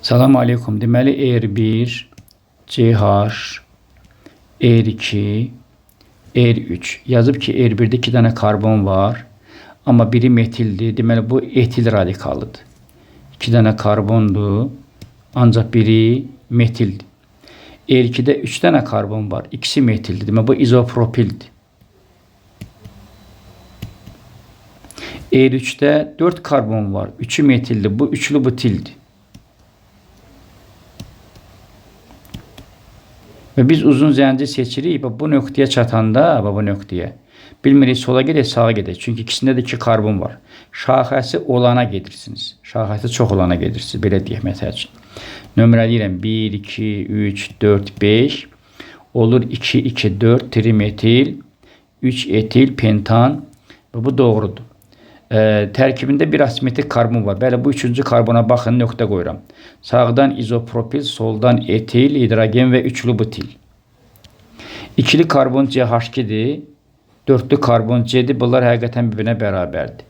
Salam aleykum. Deməli R1, CH, R2, R3. Yazıb ki, R1-də 2 dənə karbon var. Amma biri metildir. Deməli bu etil radikalıdır. 2 dənə karbondur. Ancaq biri metildir. R2-də 3 dənə karbon var. İkisi metildir. Deməli bu izopropildir. R3-də 4 karbon var. 3-ü metildir. Bu üçlü butildir. Və biz uzun zəncir seçirik və bu nöqtəyə çatanda, və bu nöqtəyə bilmirik sola gedək, sağa gedək. Çünki ikisində də 2 karbon var. Şaxəsi olana gedirsiniz. Şaxəsi çox olana gedirsiniz. Belə deyək məsəl üçün. Nömrələyirəm. 1, 2, 3, 4, 5. Olur 2, 2, 4 trimetil, 3 etil, pentan. Və bu doğrudur. Tərkibində bir asimetrik karbon var. Bəli, bu üçüncü karbona baxın, nöqtə qoyuram. Sağdan izopropil, soldan etil, hidrogen və üçlü butil. İkili karbon CH2-dir. Dörtlü karbon C-dir. Bunlar həqiqətən bir-birinə bərabərdir.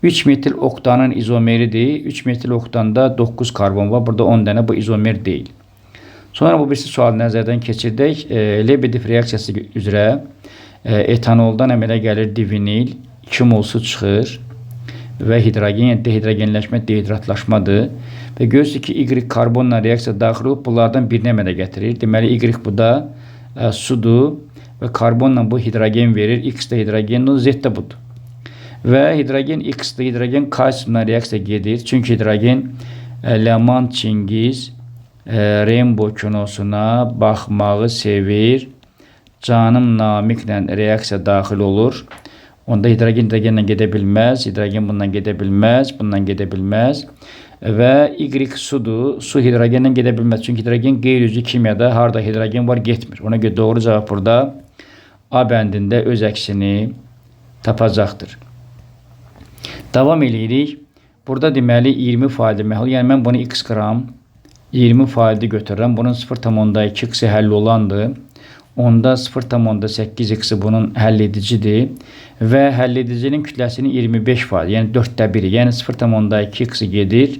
3 metil oktanın izomeridir. 3 metil oktanda 9 karbon var. Burada 10 dənə, bu izomer deyil. Sonra bu birisi sualı nəzərdən keçirdək. Lebedev reaksiyası üzrə etanoldan əmələ gəlir divinil. 2 mol su çıxır və hidrogen, yəni dehidrogenləşmə, dehidratlaşmadır. Və görürsünüz ki, Y karbonla reaksiya daxil olub, bunlardan birini əmələ gətirir. Deməli, Y bu da sudur və karbonla bu hidrogen verir. X də hidrogendir, Z də budur. Və hidrogen X-dir, hidrogen kalsiumla reaksiya gedir. Çünki hidrogen Leman Çingiz Rembo kinosuna baxmağı sevir. Canım Namiqlə reaksiya daxil olur. Onda hidrogen hidrogenlə gedə bilməz, hidrogen bundan gedə bilməz, bundan gedə bilməz. Və Y sudur, su hidrogenlə gedə bilməz. Çünki hidrogen qeyri-üzvü kimyada harda hidrogen var getmir. Ona görə doğru cavab burada A bəndində öz əksini tapacaqdır. Davam eləyirik. Burada deməli 20% məhlul, yəni mən bunu x qram 20% götürürəm. Bunun 0,2 x-i həll olandır. Onda 0,8 x-i bunun həll edicidir və həll edicinin kütləsinin 25%, yəni 4-də 1-i, yəni 0,2 x-i gedir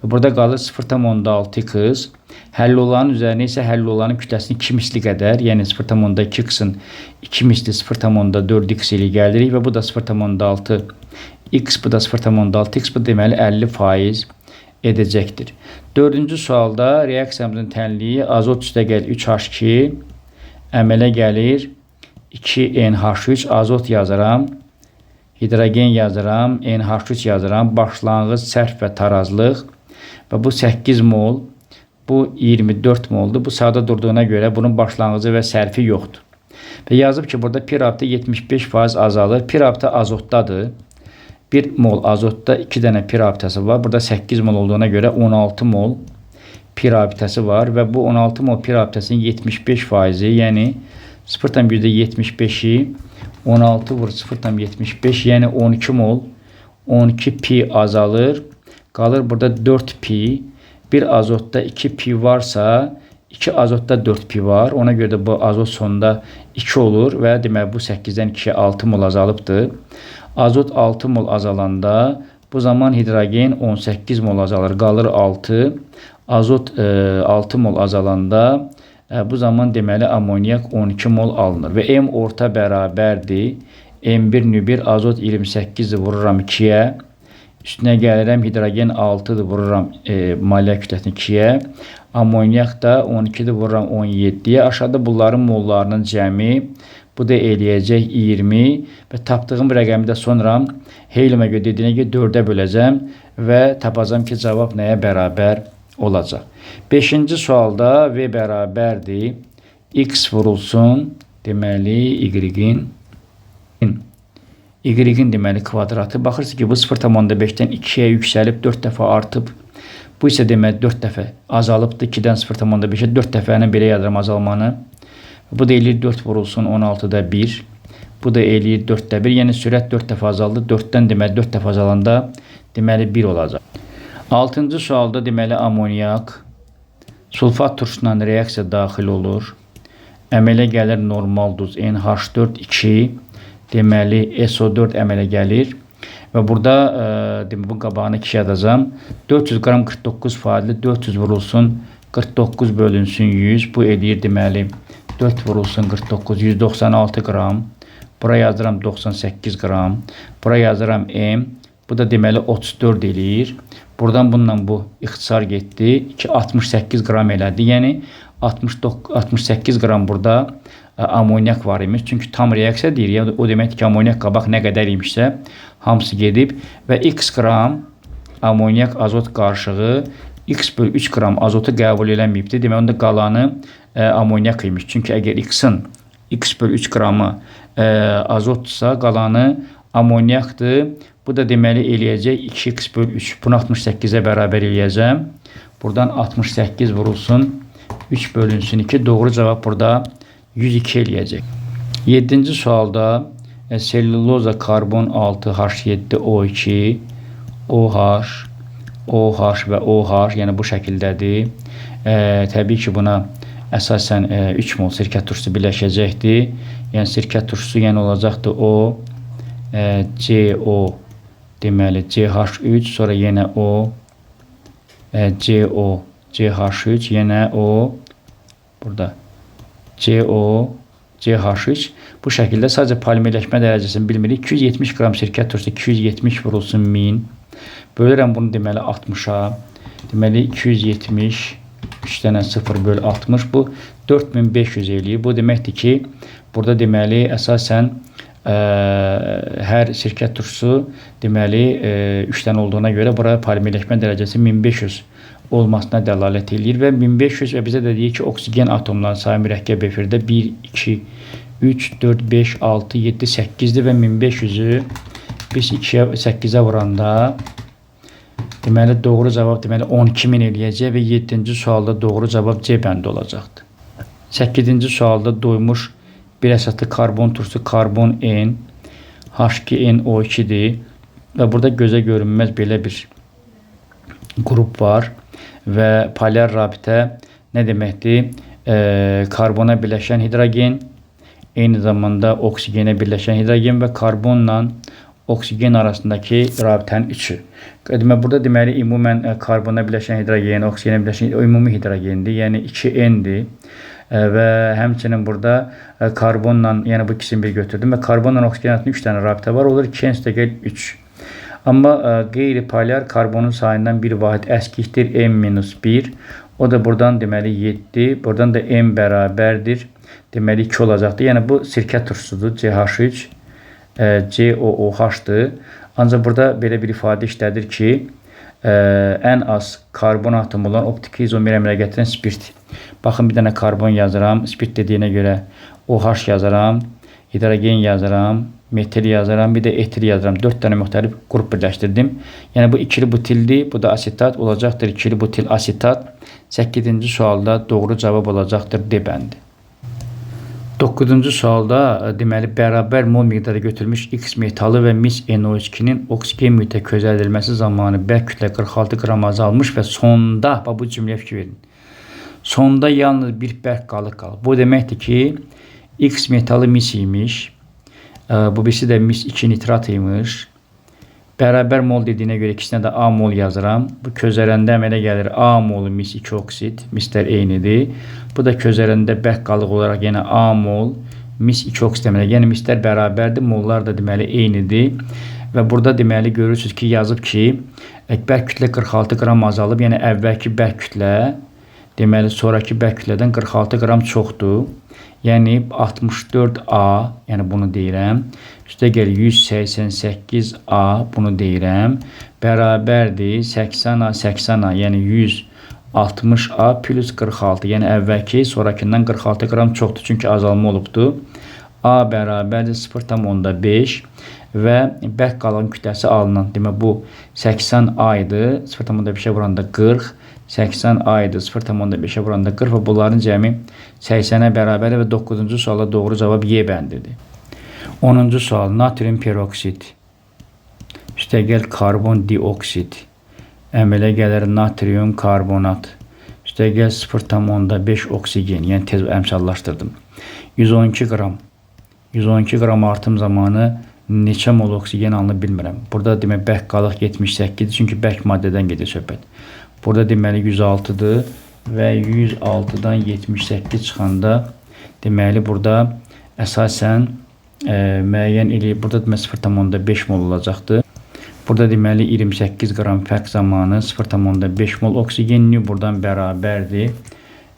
və burada qalır 0,6 x. Həll olanın üzərinə isə həll olanın kütləsinin 2 misli qədər, yəni 0,2 x-in 2 misli 0,4 x ilə gəlirik və bu da 0,6 x, bu da 0,6 x, bu deməli 50% edəcəkdir. Dördüncü sualda reaksiyamızın tənliyi azot üstəgəl 3H2 əmələ gəlir 2NH3, azot yazıram, hidrogen yazıram, NH3 yazıram, başlanğıc, sərf və tarazlıq və bu 8 mol, bu 24 moldur. Bu sadə durduğuna görə bunun başlanğıcı və sərfi yoxdur. Və yazıb ki, burada pirabitə 75% azalır. Pirabitə azotdadır. 1 mol azotda 2 dənə pirabitəsi var. Burada 8 mol olduğuna görə 16 mol pirabitəsi var və bu 16 mol pirabitəsinin 75%-i, yəni 0,75-i 16 vur 0,75, yəni 12 mol 12 pi azalır. Qalır burada 4 pi. Bir azotda 2 pi varsa, 2 azotda 4 pi var. Ona görə də bu azot sonunda 2 olur və deməli bu 8-dən 2-yə 6 mol azalıbdır. Azot 6 mol azalanda bu zaman hidrogen 18 mol azalır. Qalır 6. Azot 6 mol azalanda bu zaman deməli amonyak 12 mol alınır və M orta bərabərdir. M1 nü1 azot 28-dir, vururam 2-yə. Üstünə gəlirəm hidrogen 6-dır, vururam malya kütləsini 2-yə. Amonyak da 12-dir, vururam 17-yə. Aşağıda bunların mollarının cəmi bu da eləyəcək 20 və tapdığım rəqəmi də sonra Heylimə görə dediyinə görə 4-ə böləcəm və tapacam ki, cavab nəyə bərabər olacaq. Beşinci sualda V bərabərdir. X vurulsun, deməli Y-in deməli kvadratı. Baxırsınız ki, bu 0,5-dən 2-yə yüksəlib 4 dəfə artıb. Bu isə deməli 4 dəfə azalıbdır. 2-dən 0,5-ə 4 dəfənin belə yazıram azalmanı. Bu da eləyir 4 vurulsun 16-da 1. Bu da eləyir 4-də 1. Yəni sürət 4 dəfə azaldı. 4-dən deməli 4 dəfə azalanda deməli 1 olacaq. Altıncı sualda deməli amonyak sulfat turşusuna reaksiya daxil olur. Əmələ gəlir normal duz NH4 2, deməli SO4 əmələ gəlir. Və burada demək, bu qabağını 2 yazacağam. 400 qram 49 faizli 400 vurulsun 49 bölünsün 100. Bu eləyir deməli 4 vurulsun 49 196 qram. Bura yazıram 98 qram. Bura yazıram M. Bu da deməli 34 eləyir. Buradan bununla bu ixtisar getdi. 2, 68 qram elədi. Yəni 68 qram burada amonyak var imiş. Çünki tam reaksiya deyir. Yəni, o deməkdir ki, amonyak qabaq nə qədər imişsə hamısı gedib və x qram amonyak azot qarışığı x bölü 3 qram azotu qəbul eləməyibdir. Demək, onda qalanı amonyak imiş. Çünki əgər x-in x bölü 3 qramı azotdursa, qalanı amonyakdır. Bu da deməli eləyəcək 2x bölü 3. Bunu 68-ə bərabər eləyəcəm. Buradan 68 vurulsun 3 bölünsün 2. Doğru cavab burada 102 eləyəcək. 7-ci sualda selluloza karbon 6 H7 O2 OH OH və OH, yəni bu şəkildədir. Təbii ki, buna əsasən 3 mol sirkə turşusu birləşəcəkdir. Yəni sirkə turşusu yəni olacaqdır O, CO, deməli CH3, sonra yenə O, CO, CH3, yenə O, burada CO, CH3. Bu şəkildə sadəcə polimerləşmə dərəcəsini bilmirik. 270 qram sirkə turşusu 270 vurulsun 1000. Bölürəm bunu deməli 60-a. Deməli 270 3 dənə 0 böl 60 bu 4500 eləyir. Bu deməkdir ki, burada deməli əsasən hər sirkə turşusu deməli 3 dənə olduğuna görə bura polimerləşmə dərəcəsi 1500 olmasına dəlalət eləyir və 1500 və bizə də deyir ki, oksigen atomlarının sayı mürəkkəb efirdə 1, 2, 3, 4, 5, 6, 7, 8-dir və 1500-ü biz 2-yə 8-ə vuranda deməli doğru cavab deməli 12.000 eləyəcək və 7-ci sualda doğru cavab C bəndi olacaqdır. 8-ci sualda doymuş bir əsaslı karbon turşusu karbon N H2NO2-dir və burada gözə görünməz belə bir qrup var və polyar rabitə nə deməkdir? Karbona birləşən hidrogen, eyni zamanda oksigenə birləşən hidrogen və karbonla oksigen arasındakı rabitənin üçü. Demək, burada deməli ümumən karbona birləşən hidrogen, oksigenə birləşən ümumi hidrogendir, yəni 2N-dir. Və həmçinin burada karbonla, yəni bu ikisini bir götürdüm və karbonla oksigen arasında 3 dənə rabitə var, olur 2N üstəgəl 3. Amma qeyri-polyar karbonun sayından bir vahid əskikdir, M-1. O da buradan deməli 7, buradan da M bərabərdir, deməli 2 olacaqdır. Yəni bu sirkə turşusudur, CH3, COOH-dır. Ancaq burada belə bir ifadə işlədir ki, ən az karbon atomu olan optiki izomer əmələ gətirən spirt. Baxın, bir dənə karbon yazıram, spirt dediyinə görə OH yazıram, hidrogen yazıram, metil yazıram, bir də etil yazıram. 4 dənə müxtəlif qrup birləşdirdim. Yəni bu ikili butildir, bu da asetat olacaqdır, ikili butil asetat. 8-ci sualda doğru cavab olacaqdır D bəndi. 9-cu sualda deməli bərabər mol miqdarı götürülmüş X metalı və mis NO2-nin oksigen mühitə közəldilməsi zamanı bərk kütlə 46 qram azalmış və sonda, bax bu cümləyə fikir verin. Sonda yalnız bir bərk qalıq qalır. Bu deməkdir ki, X metalı mis imiş. Bu birisi də mis 2 nitrat imiş. Bərabər mol dediyinə görə ikisinə də A mol yazıram. Bu közərəndə əmələ gəlir A molu mis 2 oksid. Mislər eynidir. Bu da közərəndə bərk qalıq olaraq yenə A mol mis 2 oksid əmələ gəlir. Yəni mislər bərabərdir, mollar da deməli eynidir. Və burada deməli görürsünüz ki, yazıb ki, bərk kütlə 46 qram azalıb. Yəni əvvəlki bərk kütlə deməli sonrakı bərk kütlədən 46 qram çoxdur. Yəni 64A, yəni bunu deyirəm. Üstəgəl 188A, bunu deyirəm. Bərabərdir 80A, 80A, yəni 160A plus 46. Yəni əvvəlki sonrakından 46 qram çoxdur, çünki azalma olubdur. A bərabərdir 0,5 və bərk qalığın kütləsi alınan. Demək bu 80A idi. 0,5-ə vuranda 40. 80A idi. 0,5-ə vuranda 40 və bunların cəmi 80-ə bərabərdir və 9-cu suala doğru cavab Y bəndidir. 10-cu sual natrium peroksid üstəgəl karbon dioksid əmələ gəlir natrium karbonat üstəgəl 0,5 oksigen, yəni tez əmsallaşdırdım. 112 qram. 112 qram artım zamanı Neçə mol oksigen alınır bilmirəm. Burada demək bərk qalıq 78-dir. Çünki bərk maddədən gedir söhbət. Burada deməli 106-dır və 106-dan 78 çıxanda deməli burada əsasən müəyyən eləyib. Burada deməli 0,5 mol olacaqdır. Burada deməli 28 qram fərq zamanı 0,5 mol oksigen nü buradan bərabərdir.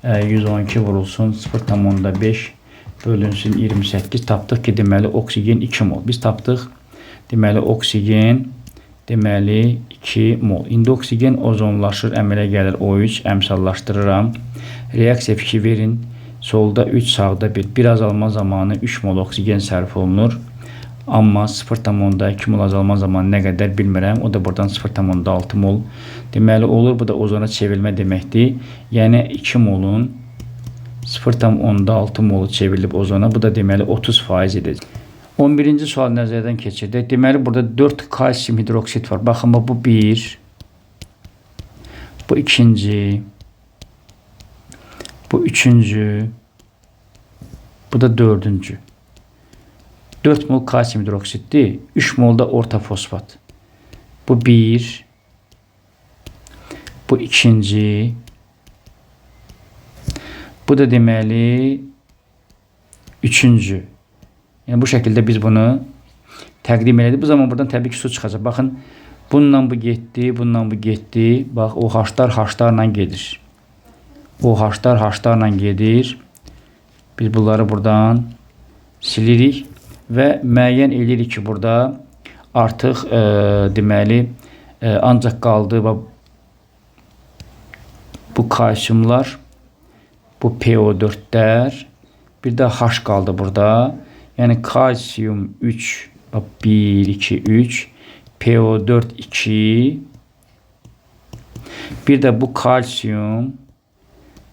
112 vurulsun 0,5 bölünsün 28. Tapdıq ki, deməli oksigen 2 mol. Biz tapdıq deməli oksigen deməli 2 mol. İndi oksigen ozonlaşır, əmələ gəlir O3, əmsallaşdırıram. Reaksiya fikir verin. Solda 3, sağda 1. Bir azalma zamanı 3 mol oksigen sərf olunur. Amma 0,2 mol azalma zamanı nə qədər bilmirəm. O da buradan 0,6 mol. Deməli olur. Bu da ozona çevrilmə deməkdir. Yəni 2 molun 0,6 molu çevrilib ozona. Bu da deməli 30% edəcək. 11-ci sual nəzərdən keçirdik. Deməli burada 4 kalsium hidroksid var. Baxın bu 1, bu ikinci, bu üçüncü, bu da dördüncü. 4 mol kalsium hidroksiddir. 3 mol da orta fosfat. Bu 1, bu ikinci, bu da deməli üçüncü. Yəni bu şəkildə biz bunu təqdim elədik. Bu zaman buradan təbii ki su çıxacaq. Baxın, bununla bu getdi, bununla bu getdi. Bax, o H-lar H-larla gedir. O H-lar H-larla gedir. Biz bunları buradan silirik və müəyyən eləyirik ki, burada artıq deməli ancaq qaldı və bu kalsiumlar, bu PO4-lər, bir də H qaldı burada. Yəni kalsium 3, 1, 2, 3, PO4 2, bir də bu kalsium,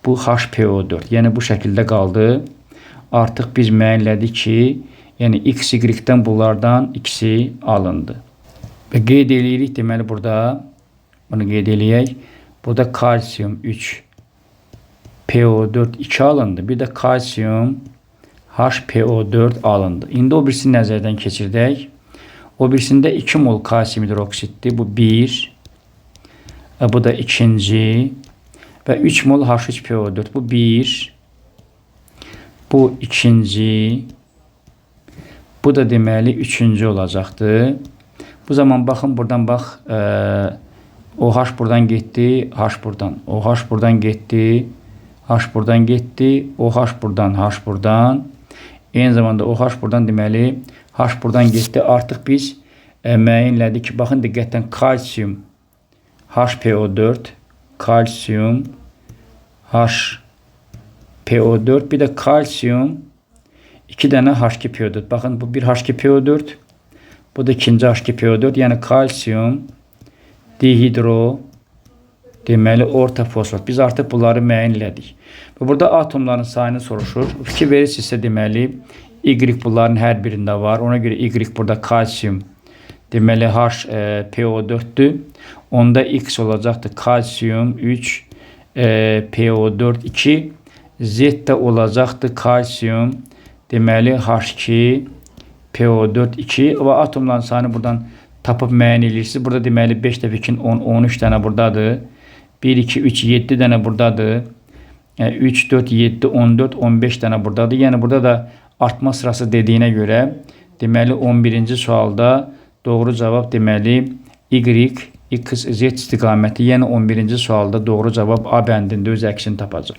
bu HPO4. Yəni bu şəkildə qaldı. Artıq biz müəyyənlədik ki, yəni X, Y-dən bunlardan ikisi alındı. Və qeyd eləyirik, deməli burada, bunu qeyd eləyək. Burada kalsium 3, PO4 2 alındı. Bir də kalsium HPO4 alındı. İndi o birisini nəzərdən keçirdək. O birisində 2 mol kalsium hidroksiddir. Bu 1. Bu da ikinci. Və 3 mol H3PO4. Bu 1. Bu ikinci. Bu da deməli üçüncü olacaqdır. Bu zaman baxın buradan bax. O H buradan getdi. H buradan. O H buradan getdi. H buradan getdi. O H buradan. H buradan. Eyni zamanda o H buradan deməli H buradan getdi. Artıq biz müəyyənlədik ki, baxın diqqətlə kalsium HPO4, kalsium HPO4, bir də kalsium 2 dənə H2PO4. Baxın bu bir H2PO4, bu da ikinci H2PO4. Yəni kalsium dihidro deməli orta fosfat. Biz artıq bunları müəyyən elədik. Və burada atomların sayını soruşur. Fikir verirsinizsə deməli Y bunların hər birində var. Ona görə Y burada kalsium deməli H PO4-dür. Onda X olacaqdır kalsium 3 PO4 2. Z də olacaqdır kalsium deməli H2 PO4 2 və atomların sayını buradan tapıb müəyyən edirsiniz. Burada deməli 5 dəfə 2 10 13 dənə buradadır. 1 2 3 7 dənə buradadır. 3 4 7 14 15 dənə buradadır. Yəni burada da artma sırası dediyinə görə deməli 11-ci sualda doğru cavab deməli Y, X, Z istiqaməti. Yəni 11-ci sualda doğru cavab A bəndində öz əksini tapacaq.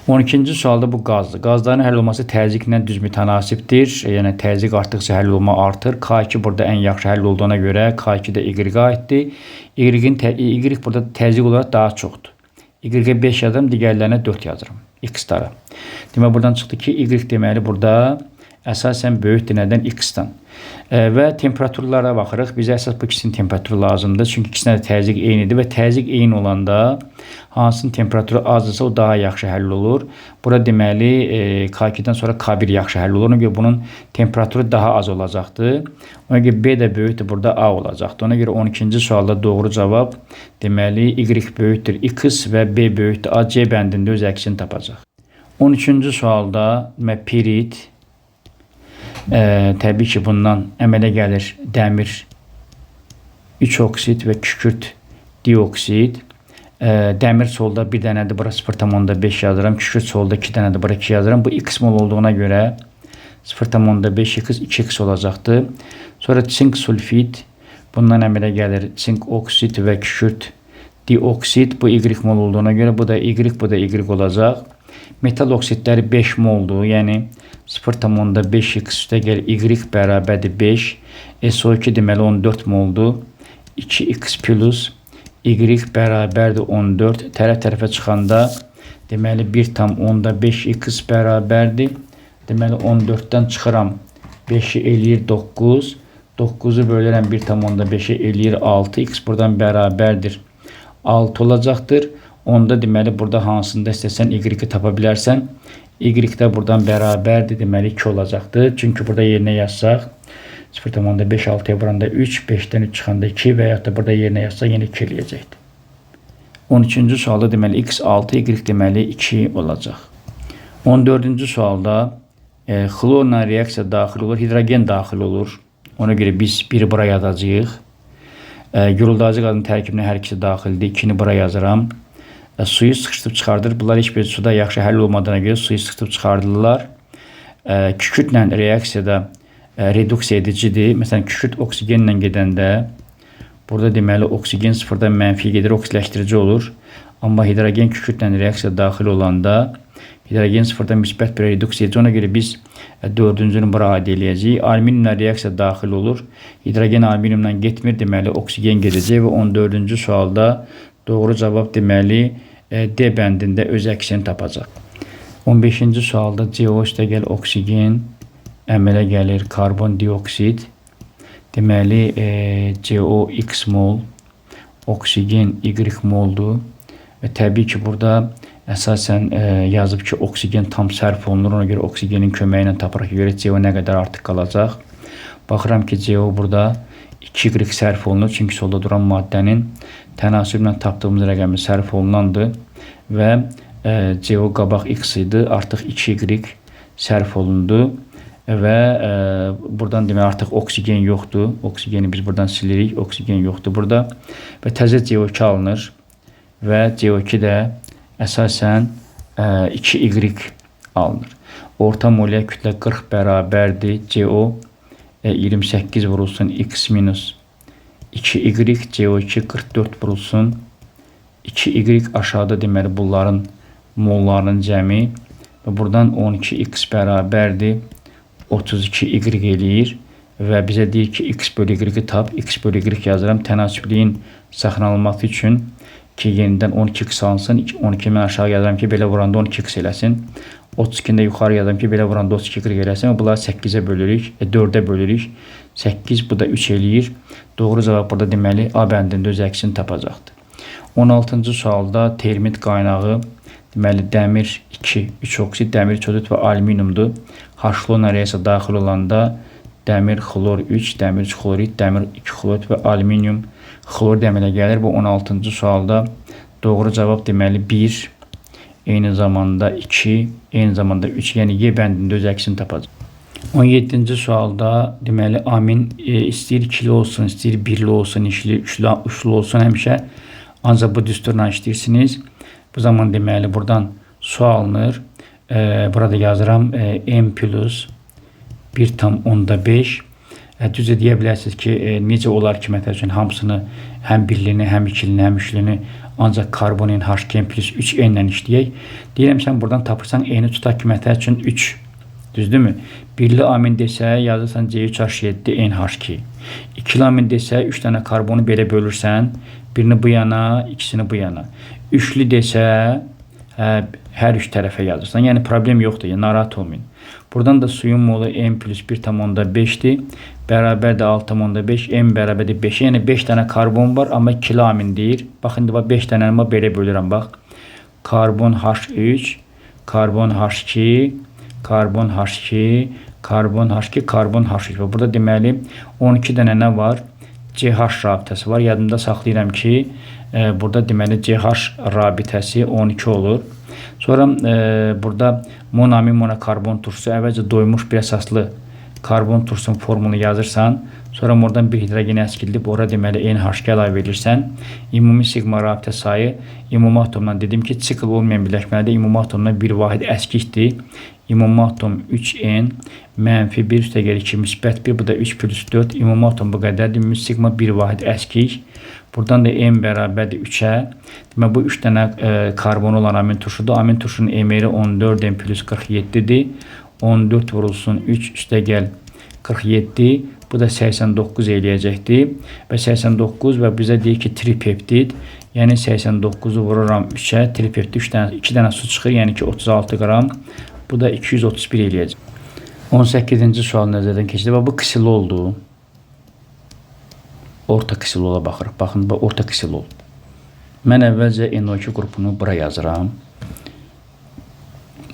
12-ci sualda bu qazdır. Qazların həll olması təzyiqlə düz mütənasibdir. Yəni təzyiq artdıqca həll olma artır. K2 burada ən yaxşı həll olduğuna görə K2 də Y-ə aiddir. Y burada təzyiq olaraq daha çoxdur. Y-ə 5 yazıram, digərlərinə 4 yazıram. X-lara. Demək buradan çıxdı ki, Y deməli burada əsasən böyükdür nədən? X-dan. Və temperaturlara baxırıq. Bizə əsas bu ikisinin temperaturu lazımdır. Çünki ikisinə də təzyiq eynidir və təzyiq eyni olanda hansının temperaturu azdırsa o daha yaxşı həll olur. Bura deməli K2-dən sonra K1 yaxşı həll olur. Ona görə bunun temperaturu daha az olacaqdır. Ona görə B də böyükdür, burada A olacaqdır. Ona görə 12-ci sualda doğru cavab deməli Y böyükdür X və B böyükdür A, C bəndində öz əksini tapacaq. 13-cü sualda demək pirit Təbii ki, bundan əmələ gəlir dəmir 3 oksid və kükürt dioksid. Dəmir solda bir dənədir, bura 0,5 yazıram. Kükürt solda 2 dənədir, bura 2 yazıram. Bu x mol olduğuna görə 0,5 x 2x olacaqdır. Sonra çink sulfid, bundan əmələ gəlir çink oksid və kükürt dioksid. Bu y mol olduğuna görə bu da y, bu da y olacaq. Metal oksidləri 5 moldur. Yəni 0,5 x üstə gəl y bərabərdir 5. SO2 deməli 14 moldur. 2x plus y bərabərdir 14. Tərəf tərəfə çıxanda deməli 1,5 x bərabərdir. Deməli 14-dən çıxıram. 5-i eləyir 9. 9-u bölürəm 1,5-i eləyir 6. X buradan bərabərdir 6 olacaqdır. Onda deməli burada hansında istəsən y-i tapa bilərsən. Y də buradan bərabərdir, deməli 2 olacaqdır. Çünki burada yerinə yazsaq 0,5 6-ya vuranda 3, 5-dən 3 çıxanda 2 və yaxud da burada yerinə yazsaq yenə 2 eləyəcəkdir. 13-cü sualda deməli x 6, y deməli 2 olacaq. 14-cü sualda xlorla reaksiya daxil olur, hidrogen daxil olur. Ona görə biz biri bura yazacağıq. Guruldayıcı qazın tərkibinə hər ikisi daxildir. 2-ni bura yazıram. Suyu sıxışdırıb çıxardır. Bunlar heç bir suda yaxşı həll olmadığına görə suyu sıxışdırıb çıxardırlar. Kükürdlə reaksiyada reduksiya edicidir. Məsələn, kükürt oksigenlə gedəndə burada deməli oksigen sıfırdan mənfi gedir, oksidləşdirici olur. Amma hidrogen kükürdlə reaksiya daxil olanda hidrogen sıfırdan müsbət bir reduksiya edici. Ona görə biz dördüncünü bura aid eləyəcəyik. Alüminiumla reaksiya daxil olur. Hidrogen alüminiumla getmir, deməli oksigen gedəcək və 14-cü sualda doğru cavab deməli D bəndində öz əksini tapacaq. 15-ci sualda CO üstəgəl oksigen əmələ gəlir karbon dioksid. Deməli CO x mol, oksigen y moldur. Və təbii ki, burada əsasən yazıb ki, oksigen tam sərf olunur. Ona görə oksigenin köməyi ilə tapırıq ki, görə CO nə qədər artıq qalacaq. Baxıram ki, CO burada 2Y sərf olunur. Çünki solda duran maddənin tənasüblə tapdığımız rəqəmi sərf olunandır və CO qabaq X idi. Artıq 2Y sərf olundu və buradan demək artıq oksigen yoxdur. Oksigeni biz buradan silirik. Oksigen yoxdur burada və təzə CO2 alınır və CO2 də əsasən 2Y alınır. Orta molekül kütlə 40 bərabərdir CO 28 vurulsun x minus 2y, CO2 44 vurulsun 2y aşağıda deməli bunların mollarının cəmi və buradan 12x bərabərdir 32y eləyir və bizə deyir ki, x bölü y-i tap. X bölü y yazıram. Tənasübliyin saxlanılması üçün ki, yenidən 12x alınsın. 12 mən aşağı yazıram ki, belə vuranda 12x eləsin. 32-ni də yuxarı yazıram ki, belə vuranda 32 eləsin. Bunları 8-ə bölürük, 4-ə bölürük. 8, bu da 3 eləyir. Doğru cavab burada deməli A bəndində öz əksini tapacaqdır. 16-cı sualda termit qaynağı deməli dəmir 2, 3 oksid, dəmir 3 oksid və alüminiumdur. H-xlorla reaksiya daxil olanda dəmir xlor 3, dəmir 3 xlorid, dəmir 2 xlorid və alüminium xlorid əmələ gəlir. Bu 16-cı sualda doğru cavab deməli 1, eyni zamanda 2, eyni zamanda 3, yəni Y bəndində öz əksini tapacaq. 17-ci sualda deməli amin istəyir ikili olsun, istəyir birli olsun, işli, üçlü olsun həmişə ancaq bu düsturla işləyirsiniz. Bu zaman deməli buradan su alınır. Burada yazıram M plus 1,5. Düzə deyə bilərsiniz ki, necə olar ki, məsəl üçün hamısını həm birlini, həm ikilini, həm üçlünü ancaq karbonin H2N plus 3N ilə işləyək. Deyirəm sən buradan tapırsan N-i tutaq ki, məsəl üçün 3. Düzdürmü? Birli amin desə yazırsan C3H7 NH2. İkili amin desə 3 dənə karbonu belə bölürsən. Birini bu yana, ikisini bu yana. Üçlü desə hər üç tərəfə yazırsan. Yəni problem yoxdur. Yəni narahat olmayın. Buradan da suyun molu M plus 1,5-dir. Bərabər də 6,5. M bərabərdir 5. Yəni 5 dənə karbon var, amma ikili amin deyir. Bax indi bax 5 dənə amma belə bölürəm bax. Karbon H3, karbon H2, karbon H2, karbon H2, karbon H3. Və burada deməli 12 dənə nə var? CH rabitəsi var. Yadımda saxlayıram ki, burada deməli CH rabitəsi 12 olur. Sonra burada monoamin monokarbon turşusu əvvəlcə doymuş bir əsaslı Karbon turşusunun formulunu yazırsan, sonra oradan bir hidrogen əskilib ora deməli NH2 əlavə edirsən. Ümumi siqma rabitə sayı ümumi atomdan dedim ki, sikl olmayan birləşmələrdə ümumi atomdan bir vahid əskikdir. Ümumi atom 3N mənfi 1 üstəgəl 2 müsbət 1, bu da 3 plus 4. Ümumi atom bu qədərdir. Ümumi siqma bir vahid əskik. Buradan da M bərabərdir 3-ə. Demək, bu 3 dənə karbon olan amin turşudur. Amin turşunun MR-i 14M plus 47-dir. 14 vurulsun 3 üstəgəl 47. Bu da 89 eləyəcəkdir. Və 89 və bizə deyir ki, tripeptid. Yəni 89-u vururam 3-ə. Tripeptid 3 dənə, 2 dənə su çıxır. Yəni ki, 36 qram. Bu da 231 eləyəcək. 18-ci sual nəzərdən keçdi. Və bu ksiloldur. Orta ksilola baxırıq. Baxın, bu orta ksilol. Mən əvvəlcə NO2 qrupunu bura yazıram.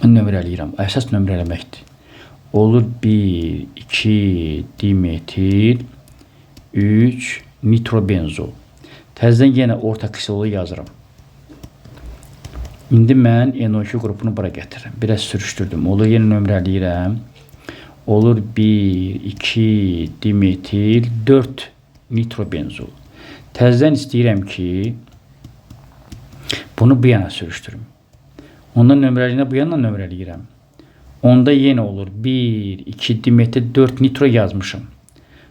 Mən nömrələyirəm. Əsas nömrələməkdir. Olur 1, 2 dimetil, 3 nitrobenzol. Təzədən yenə orta ksilolu yazıram. İndi mən NO2 qrupunu bura gətirirəm. Biraz sürüşdürdüm. Olur, yenə nömrələyirəm. Olur 1, 2 dimetil, 4 nitrobenzol. Təzədən istəyirəm ki, bunu bu yana sürüşdürüm. Ondan nömrəliyinə bu yana nömrələyirəm. Onda yenə olur 1, 2 dimetil, 4 nitro yazmışım.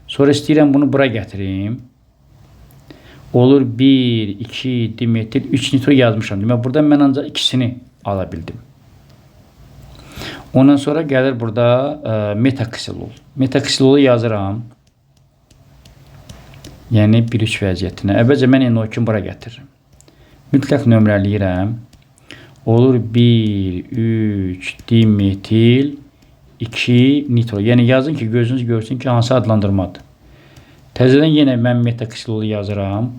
Sonra istəyirəm bunu bura gətirim. Olur 1, 2 dimetil, 3 nitro yazmışam. Demək, burada mən ancaq ikisini ala bildim. Ondan sonra gəlir burada metaksilol. Metaksilolu yazıram. Yəni 1-3 vəziyyətinə. Əvvəlcə mən NO2-ni bura gətirirəm. Mütləq nömrələyirəm. Olur 1, 3 dimetil, 2 nitro. Yəni yazın ki, gözünüz görsün ki, hansı adlandırmadır. Təzədən yenə mən metaksilolu yazıram.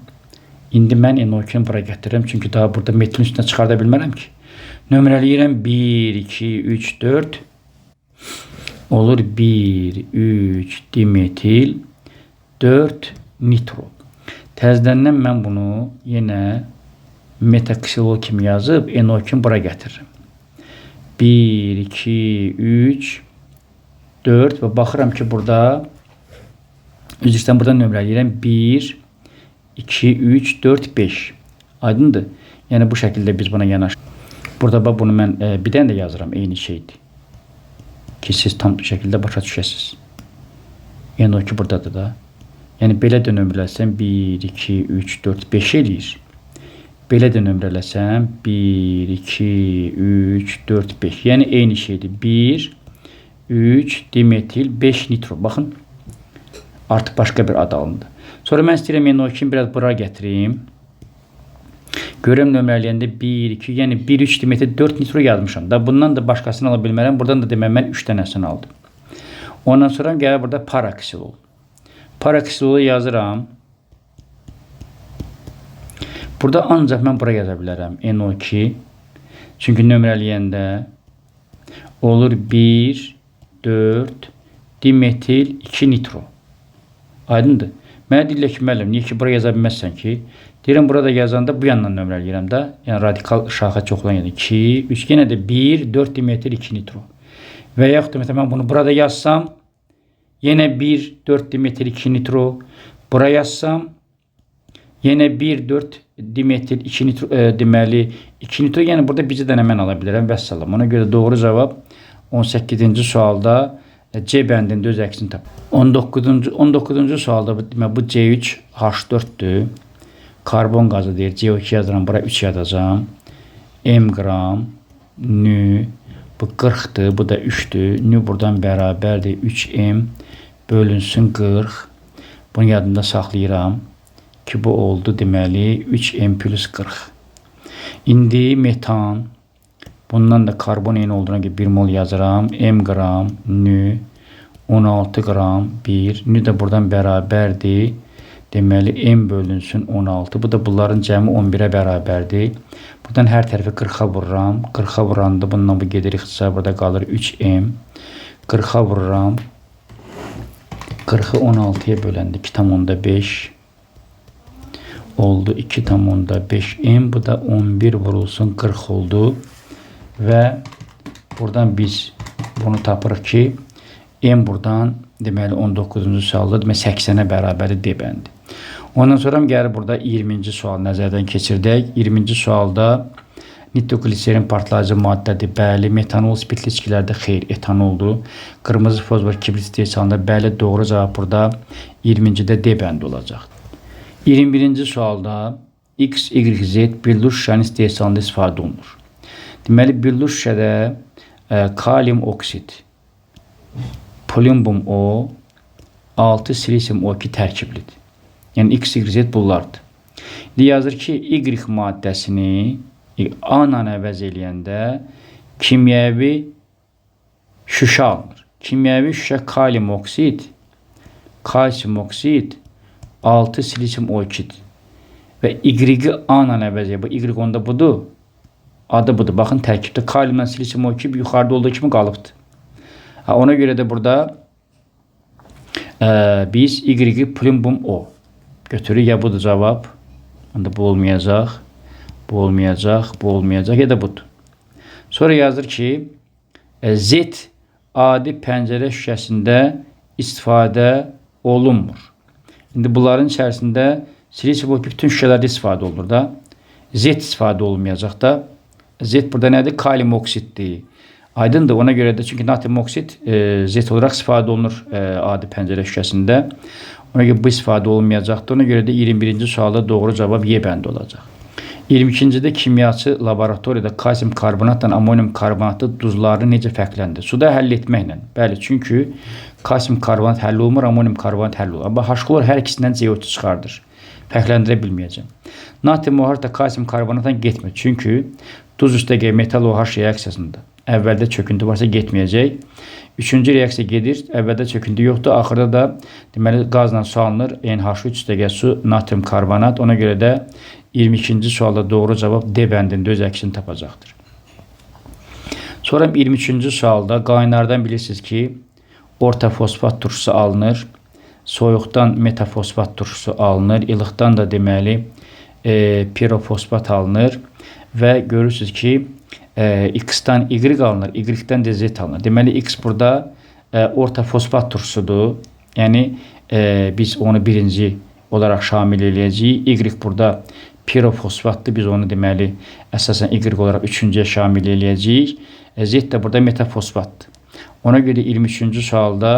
İndi mən NO2-ni bura gətirirəm. Çünki daha burada metilin üstünə çıxarda bilmərəm ki. Nömrələyirəm 1, 2, 3, 4. Olur 1, 3 dimetil, 4 nitro. Təzədən mən bunu yenə metaksilol kimi yazıb NO2-ni bura gətirirəm. 1, 2, 3, 4 və baxıram ki, burada üzr istəyirəm, burada nömrələyirəm 1, 2, 3, 4, 5. Aydındır? Yəni bu şəkildə biz buna yanaşırıq. Burada bax bunu mən bir dənə də yazıram, eyni şeydir. Ki siz tam şəkildə başa düşəsiniz. Yəni o ki buradadır da. Yəni belə də nömrələsəm 1, 2, 3, 4, 5 eləyir. Belə də nömrələsəm 1, 2, 3, 4, 5. Yəni eyni şeydir. 1, 3 dimetil, 5 nitro. Baxın, artıq başqa bir ad alındı. Sonra mən istəyirəm NO2-ni biraz bura gətirim. Görəm nömrələyəndə 1, 2, yəni 1, 3 dimetil, 4 nitro yazmışam. Da bundan da başqasını ala bilmərəm. Buradan da demək mən 3 dənəsini aldım. Ondan sonra gəlir burada paraksilol. Paraksilolu yazıram. Burada ancaq mən bura yaza bilərəm. NO2. Çünki nömrələyəndə olur 1, 4, dimetil, 2 nitro. Aydındır? Mənə deyirlər ki, müəllim, niyə ki bura yaza bilməzsən ki? Deyirəm, burada yazanda bu yandan nömrələyirəm də. Yəni radikal şaxə çoxlan yəni 2, 3, yenə də 1, 4 dimetil, 2 nitro. Və yaxud da məsələn mən bunu burada yazsam, yenə 1, 4 dimetil, 2 nitro. Bura yazsam, yenə 1, 4 dimetil, 2 nitro, deməli 2 nitro. Yəni burada bircə dənə mən ala bilərəm. Vəssalam. Ona görə doğru cavab 18-ci sualda C bəndində öz əksini tap. 19-cu sualda demək bu C3H4-dür. Karbon qazı deyir. CO2 yazıram, bura 3 yazacağam. M qram nü bu 40-dır, bu da 3-dür. Nü buradan bərabərdir 3M bölünsün 40. Bunu yadımda saxlayıram ki, bu oldu deməli 3M plus 40. İndi metan, bundan da karbon eyni olduğuna görə 1 mol yazıram. M qram nü 16 qram 1. Nü də buradan bərabərdir. Deməli M bölünsün 16. Bu da bunların cəmi 11-ə bərabərdir. Buradan hər tərəfi 40-a vururam. 40-a vuranda bundan bu gedir ixtisar. Burada qalır 3M. 40-a vururam. 40-ı 16-ya böləndə 2,5 oldu. 2,5 M. Bu da 11 vurulsun 40 oldu. Və buradan biz bunu tapırıq ki, M buradan Deməli 19-cu sualda demək 80-ə bərabərdir D bəndi. Ondan sonra gəlir burada 20-ci sual nəzərdən keçirdək. 20-ci sualda nitrogliserin partlayıcı maddədir. Bəli, metanol spirtli içkilərdə xeyr, etanoldur. Qırmızı fosfor kibrit istehsalında bəli, doğru cavab burada 20-cidə D bəndi olacaq. 21-ci sualda X, Y, Z billur şüşənin istehsalında istifadə olunur. Deməli, billur şüşədə kalium oksid, plumbum O, 6 silisium O2 tərkiblidir. Yəni X, Y, Z bunlardır. İndi yazır ki, Y maddəsini A ilə əvəz eləyəndə kimyəvi şüşə alınır. Kimyəvi şüşə kalium oksid, kalsium oksid, 6 silisium O2-dir. Və Y-i A ilə əvəz eləyir. Bu Y onda budur. Adı budur. Baxın tərkibdə kaliumla silisium O2 yuxarıda olduğu kimi qalıbdır. Ha, ona görə də burada biz Y-i plumbum O götürürük. Ya budur cavab. Onda bu olmayacaq. Bu olmayacaq, bu olmayacaq ya da budur. Sonra yazır ki, Z adi pəncərə şüşəsində istifadə olunmur. İndi bunların içərisində silisium O2 bütün şüşələrdə istifadə olunur da. Z istifadə olunmayacaq da. Z burada nədir? Kalium oksiddir. Aydındır. Ona görə də çünki natrium oksid Z olaraq istifadə olunur adi pəncərə şüşəsində. Ona görə bu istifadə olunmayacaqdır. Ona görə də 21-ci sualda doğru cavab Y bəndi olacaq. 22-cidə kimyaçı laboratoriyada kalsium karbonatla amonium karbonatı duzlarını necə fərqləndirir? Suda həll etməklə. Bəli, çünki kalsium karbonat həll olmur, amonium karbonat həll olur. Amma H-klor hər ikisindən CO2 çıxardır. Fərqləndirə bilməyəcəm. Natrium OH da kalsium karbonatla getmir. Çünki duz üstəgəl metal OH reaksiyasında əvvəldə çöküntü varsa getməyəcək. Üçüncü reaksiya gedir. Əvvəldə çöküntü yoxdur. Axırda da deməli qazla su alınır. NH3 üstəgəl su, natrium karbonat. Ona görə də 22-ci sualda doğru cavab D bəndində öz əksini tapacaqdır. Sonra 23-cü sualda qaynardan bilirsiniz ki, ortofosfat turşusu alınır. Soyuqdan metafosfat turşusu alınır. İlıqdan da deməli pirofosfat alınır. Və görürsünüz ki, X-dan Y alınır, Y-dən də Z alınır. Deməli, X burada ortofosfat turşusudur. Yəni, biz onu birinci olaraq şamil eləyəcəyik. Y burada pirofosfatdır. Biz onu deməli, əsasən Y olaraq üçüncüyə şamil eləyəcəyik. Z də burada metafosfatdır. Ona görə 23-cü sualda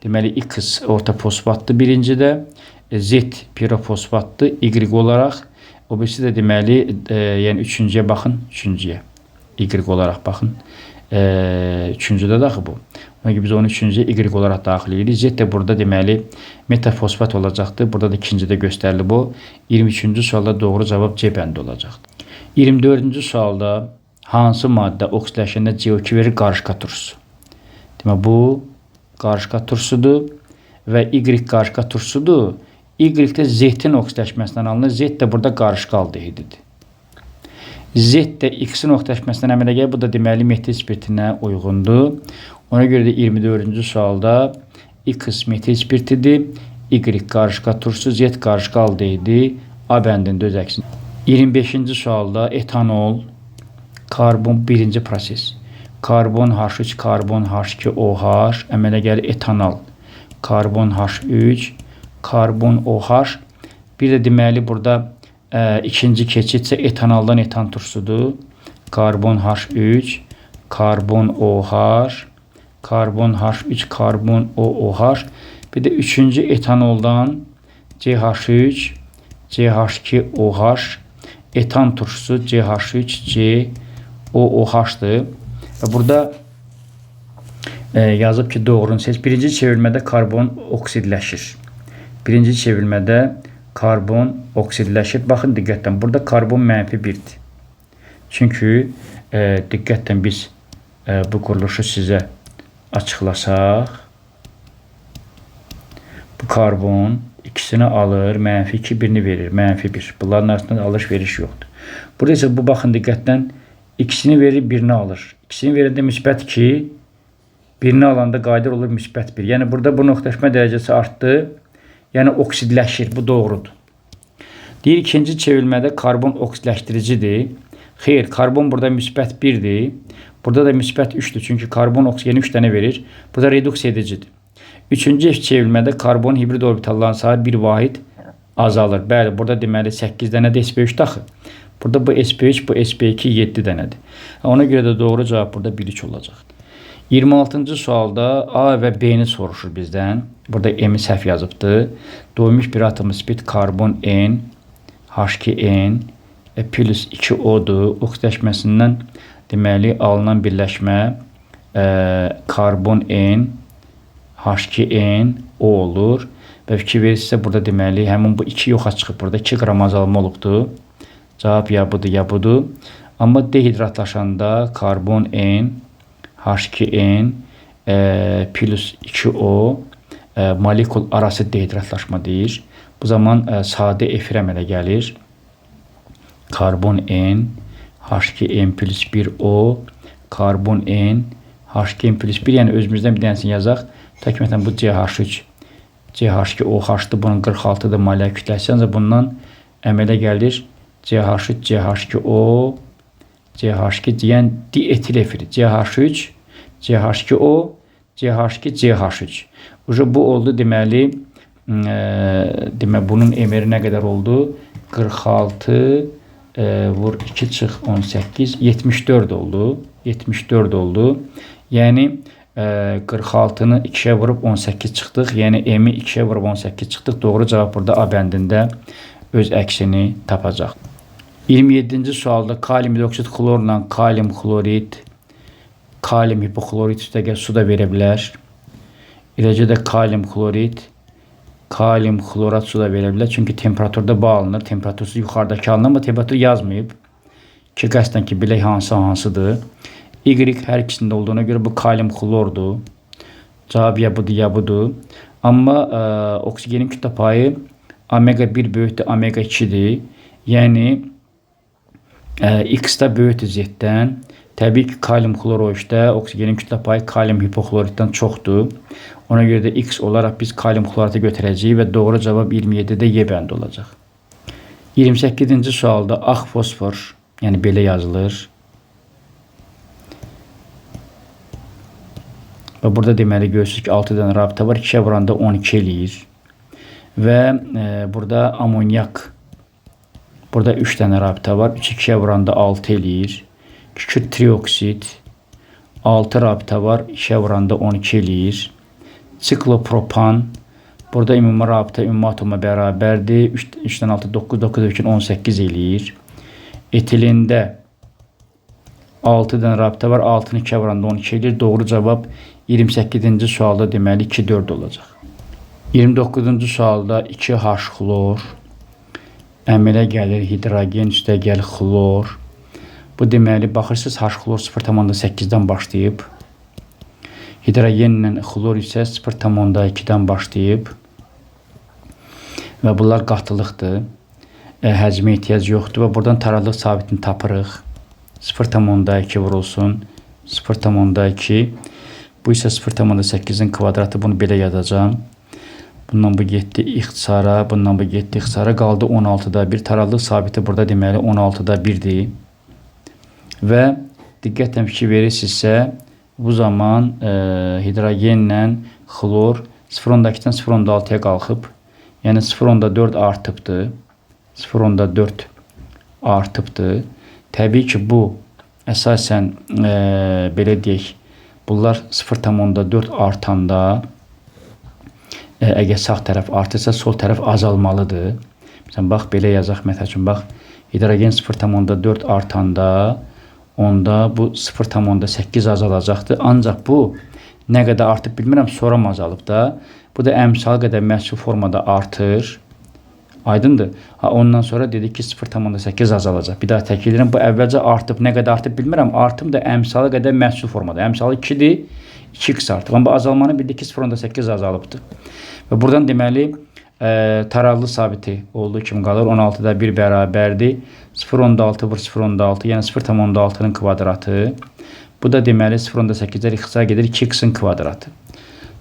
deməli, X ortofosfatdır birincidə, Z pirofosfatdır Y olaraq. O birisi də deməli, yəni üçüncüyə baxın, üçüncüyə. Y olaraq baxın. Üçüncüdə də axı bu. Ona görə biz onu üçüncüyə Y olaraq daxil edirik. Z də burada deməli metafosfat olacaqdır. Burada da ikincidə göstərilir bu. 23-cü sualda doğru cavab C bəndi olacaqdır. 24-cü sualda hansı maddə oksidləşəndə CO2 verir? Qarışqa turşusu. Demək bu qarışqa turşusudur və Y qarışqa turşusudur. Y də Z-in oksidləşməsindən alınır. Z də burada qarışqa aldehididir. Z də X-in oksidləşməsindən əmələ gəlir. Bu da deməli metil spirtinə uyğundur. Ona görə də 24-cü sualda X metil spirtidir, Y qarışqa turşusu, Z qarışqa aldehidi, A bəndində öz əksini. 25-ci sualda etanol, karbon birinci proses. Karbon H3, karbon H2 OH əmələ gəlir etanol. Karbon H3, karbon OH. Bir də deməli burada ikinci keçidsə etanoldan etan turşusudur. Karbon H3, karbon OH, karbon H3, karbon OOH. Bir də üçüncü etanoldan CH3, CH2OH, etan turşusu CH3, COOH-dır. Və burada yazıb ki, doğrunu seç. Birinci çevrilmədə karbon oksidləşir. Birinci çevrilmədə karbon oksidləşir. Baxın diqqətlə, burada karbon mənfi 1-dir. Çünki diqqətlə biz bu quruluşu sizə açıqlasaq, bu karbon ikisini alır, mənfi 2, birini verir, mənfi 1. Bunların arasında alış-veriş yoxdur. Burada isə bu baxın diqqətlə ikisini verir, birini alır. İkisini verəndə müsbət 2, birini alanda qayıdır olur müsbət 1. Yəni burada bu nöqtəşmə dərəcəsi artdı. Yəni oksidləşir. Bu doğrudur. Deyir ikinci çevrilmədə karbon oksidləşdiricidir. Xeyr, karbon burada müsbət 1-dir. Burada da müsbət 3-dür. Çünki karbon oksigeni 3 dənə verir. Burada reduksiya edicidir. Üçüncü çevrilmədə karbon hibrid orbitalların sayı bir vahid azalır. Bəli, burada deməli 8 dənə də sp3 daxı. Burada bu sp3, bu sp2 7 dənədir. Ona görə də doğru cavab burada 1-3 olacaq. 26-cı sualda A və B-ni soruşur bizdən. Burada M-i səhv yazıbdır. Doymuş bir atomu spit karbon N, H2N plus 2O-dur. Oksidləşməsindən deməli alınan birləşmə karbon N, H2N, O olur. Və fikir verirsinizsə burada deməli həmin bu 2 yoxa çıxıb burada 2 qram azalma olubdur. Cavab ya budur, ya budur. Amma dehidratlaşanda karbon N, H2N plus 2O molekul arası dehidratlaşma deyir. Bu zaman sadə efir əmələ gəlir. Karbon N, H2N plus 1O, karbon N, H2N plus 1, yəni özümüzdən bir dənəsini yazaq. Tutaq ki, məsələn, bu CH3, CH2OH-dır, bunun 46-dır molekül kütləsi. Ancaq bundan əmələ gəlir CH3, CH2O, CH2 deyən dietil efiri. CH3, CH2O, CH2, CH3. Uca bu oldu deməli, bunun MR-i nə qədər oldu? 46 vur 2 çıx 18, 74 oldu. 74 oldu. Yəni 46-nı 2-yə vurub 18 çıxdıq. Yəni M-i 2-yə vurub 18 çıxdıq. Doğru cavab burada A bəndində öz əksini tapacaq. 27-ci sualda kalium hidroksid xlorla kalium xlorid, kalium hipoklorid üstəgəl su da verə bilər. Eləcə də kalium xlorid, kalium xlorat su da verə bilər. Çünki temperaturda bağlanır. Temperatursuz yuxarıdakı alınır, amma temperatur yazmayıb. Ki, qəsdən ki, bilək hansı hansıdır. Y hər ikisində olduğuna görə bu kalium xlordur. Cavab ya budur, ya budur. Amma oksigenin kütlə payı omega 1 böyükdür, omega 2-dir. Yəni X da böyükdür Z-dən. Təbii ki, kalium xlor o işdə oksigenin kütlə payı kalium hipokloriddən çoxdur. Ona görə də X olaraq biz kalium xloratı götürəcəyik və doğru cavab 27-də Y bəndi olacaq. 28-ci sualda ağ fosfor, yəni belə yazılır. Və burada deməli görürsünüz ki, 6 dənə rabitə var. 2-yə vuranda 12 eləyir. Və burada amonyak, burada 3 dənə rabitə var. 3 2-yə vuranda 6 eləyir. Kükürt trioksid, 6 rabitə var. 2-yə vuranda 12 eləyir. Siklopropan, burada ümumi rabitə ümumi atoma bərabərdir. 3-dən 6, 9, 9, 2, 18 eləyir. Etilində 6 dənə rabitə var. 6-nı 2-yə vuranda 12 eləyir. Doğru cavab 28-ci sualda deməli 2-4 olacaq. 29-cu sualda 2H xlor əmələ gəlir hidrogen üstəgəl xlor. Bu deməli, baxırsınız, H xlor 0,8-dən başlayıb. Hidrogenlə xlor isə 0,2-dən başlayıb. Və bunlar qatılıqdır. Həcmə ehtiyac yoxdur və buradan taraqlıq sabitini tapırıq. 0,2 vurulsun. 0,2. Bu isə 0,8-in kvadratı. Bunu belə yazacağam. Bundan bu getdi ixtisara, bundan bu getdi ixtisara. Qaldı 16'da 1. Taraqlıq sabiti burada deməli 16'da 1-dir. Və diqqətlə fikir verirsinizsə, bu zaman hidrogenlə xlor 0,2-dən 0,6-ya qalxıb. Yəni 0,4 artıbdır. 0,4 artıbdır. Təbii ki, bu əsasən belə deyək, bunlar 0,4 artanda əgər sağ tərəf artırsa, sol tərəf azalmalıdır. Məsələn, bax, belə yazaq, məsəl üçün, bax, hidrogen 0,4 artanda onda bu 0,8 azalacaqdır. Ancaq bu nə qədər artıb bilmirəm, sonra azalıb da. Bu da əmsal qədər məhsul formada artır. Aydındır. Ha, ondan sonra dedik ki, 0,8 azalacaq. Bir daha təkrar edirəm. Bu əvvəlcə artıb, nə qədər artıb bilmirəm. Artım da əmsalı qədər məhsul formada. Əmsalı 2-dir. 2x artıb. Amma bu azalmanı bildik ki, 0,8 azalıbdır. Və buradan deməli, taraqlı sabiti olduğu kimi qalır. 16'da 1 bərabərdir. 0,6 vur 0,6, yəni 0,6-nın kvadratı. Bu da deməli 0,8-lər ixtisar gedir 2x-in kvadratı.